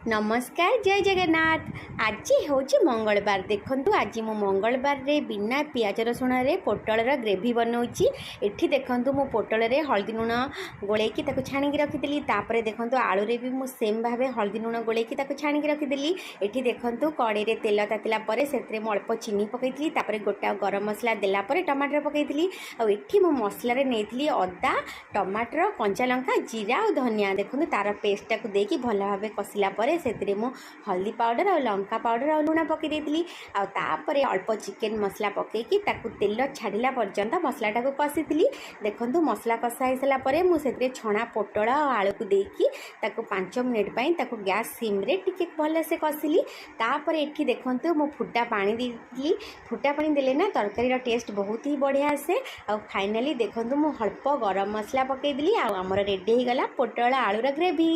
ନମସ୍କାର, ଜୟ ଜଗନ୍ନାଥ। ଆଜି ହେଉଛି ମଙ୍ଗଳବାର। ଦେଖନ୍ତୁ, ଆଜି ମୁଁ ମଙ୍ଗଳବାରରେ ବିନା ପିଆଜ ରସୁଣରେ ପୋଟଳର ଗ୍ରେଭି ବନାଉଛି। ଏଠି ଦେଖନ୍ତୁ, ମୁଁ ପୋଟଳରେ ହଳଦୀ ଲୁଣ ଗୋଳେଇକି ତାକୁ ଛାଣିକି ରଖିଦେଲି। ତାପରେ ଦେଖନ୍ତୁ, ଆଳୁରେ ବି ମୁଁ ସେମ୍ ଭାବେ ହଳଦୀ ଲୁଣ ଗୋଳେଇକି ତାକୁ ଛାଣିକି ରଖିଦେଲି। ଏଠି ଦେଖନ୍ତୁ, କଡ଼େଇରେ ତେଲ ତାତିଲା ପରେ ସେଥିରେ ମୁଁ ଅଳ୍ପ ଚିନି ପକାଇଥିଲି। ତାପରେ ଗୋଟା ଗରମ ମସଲା ଦେଲା ପରେ ଟମାଟର ପକାଇଥିଲି। ଆଉ ଏଠି ମୁଁ ମସଲାରେ ନେଇଥିଲି ଅଦା, ଟମାଟର, କଞ୍ଚା ଲଙ୍କା, ଜିରା ଆଉ ଧନିଆ। ଦେଖନ୍ତୁ, ତାର ପେଷ୍ଟଟାକୁ ଦେଇକି ଭଲ ଭାବେ କଷିଲା ପରେ ସେଥିରେ ମୁଁ ହଳଦୀ ପାଉଡ଼ର ଆଉ ଲଙ୍କା ପାଉଡ଼ର ଆଉ ଲୁଣ ପକାଇ ଦେଇଥିଲି। ଆଉ ତାପରେ ଅଳ୍ପ ଚିକେନ୍ ମସଲା ପକାଇକି ତାକୁ ତେଲ ଛାଡ଼ିଲା ପର୍ଯ୍ୟନ୍ତ ମସଲାଟାକୁ କଷିଥିଲି। ଦେଖନ୍ତୁ, ମସଲା କଷା ହେଇସାରିଲା ପରେ ମୁଁ ସେଥିରେ ଛଣା ପୋଟଳ ଆଉ ଆଳୁକୁ ଦେଇକି ତାକୁ 5 ମିନିଟ୍ ପାଇଁ ତାକୁ ଗ୍ୟାସ୍ ସିମ୍ରେ ଟିକେ ଭଲସେ କଷିଲି। ତାପରେ ଏଠି ଦେଖନ୍ତୁ, ମୁଁ ଫୁଟା ପାଣି ଦେଇଥିଲି। ଫୁଟା ପାଣି ଦେଲେ ନା ତରକାରୀର ଟେଷ୍ଟ ବହୁତ ହି ବଢ଼ିଆ ଆସେ। ଆଉ ଫାଇନାଲି ଦେଖନ୍ତୁ, ମୁଁ ଅଳ୍ପ ଗରମ ମସଲା ପକାଇଦେଲି ଆଉ ଆମର ରେଡ଼ି ହେଇଗଲା ପୋଟଳ ଆଳୁର ଗ୍ରେଭି।